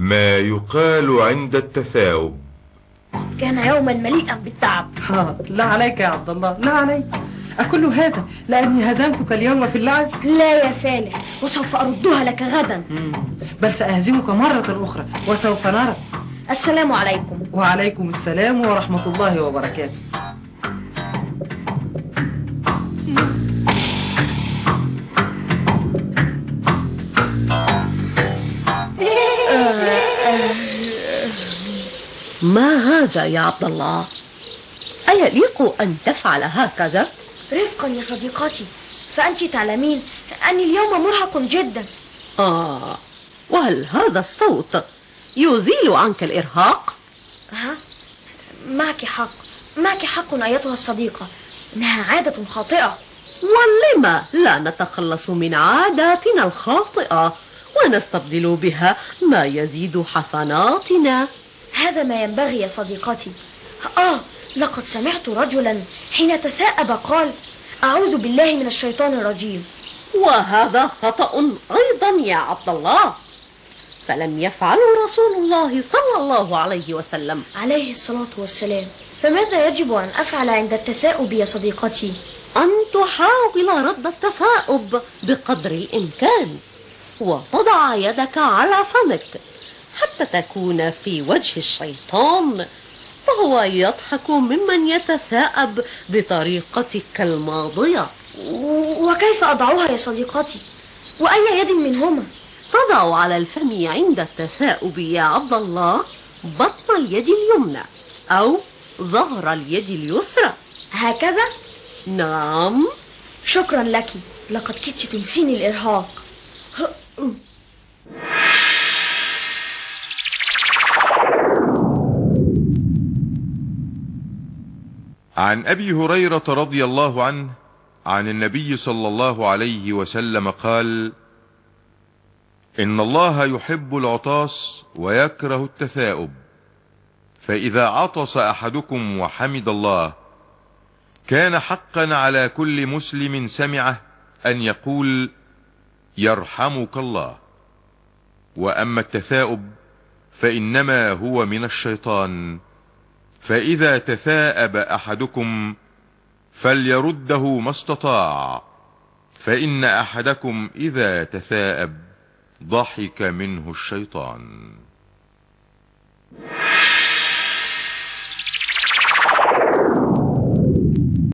ما يقال عند التثاؤب. كان يوما مليئا بالتعب. لا عليك يا عبد الله، لا عليك. أكل هذا لأني هزمتك اليوم في اللعب؟ لا يا فالح، وسوف أردها لك غدا. بل سأهزمك مرة أخرى وسوف نرى. السلام عليكم. وعليكم السلام ورحمة الله وبركاته. ما هذا يا عبد الله؟ أيليق أن تفعل هكذا؟ رفقا يا صديقتي، فأنت تعلمين أني اليوم مرهق جدا. وهل هذا الصوت يزيل عنك الإرهاق؟ معك حق أيتها الصديقة، إنها عادة خاطئة. ولما لا نتخلص من عاداتنا الخاطئة ونستبدل بها ما يزيد حسناتنا؟ هذا ما ينبغي يا صديقتي. لقد سمعت رجلا حين تثاءب قال: أعوذ بالله من الشيطان الرجيم. وهذا خطأ أيضا يا عبد الله، فلم يفعله رسول الله صلى الله عليه وسلم عليه الصلاة والسلام. فماذا يجب أن أفعل عند التثاؤب يا صديقتي؟ أن تحاول رد التثاؤب بقدر الإمكان، وتضع يدك على فمك حتى تكون في وجه الشيطان، فهو يضحك ممن يتثاءب بطريقتك الماضية. وكيف أضعها يا صديقتي؟ وأي يد منهما؟ تضع على الفم عند التثاؤب يا عبد الله بطن اليد اليمنى أو ظهر اليد اليسرى. هكذا؟ نعم. شكرا لك، لقد كدت تنسيني الإرهاق. عن أبي هريرة رضي الله عنه عن النبي صلى الله عليه وسلم قال: إن الله يحب العطاس ويكره التثاؤب، فإذا عطس أحدكم وحمد الله كان حقا على كل مسلم سمعه أن يقول: يرحمك الله. وأما التثاؤب فإنما هو من الشيطان، فإذا تثاءب أحدكم فليرده ما استطاع، فإن أحدكم إذا تثاءب ضحك منه الشيطان.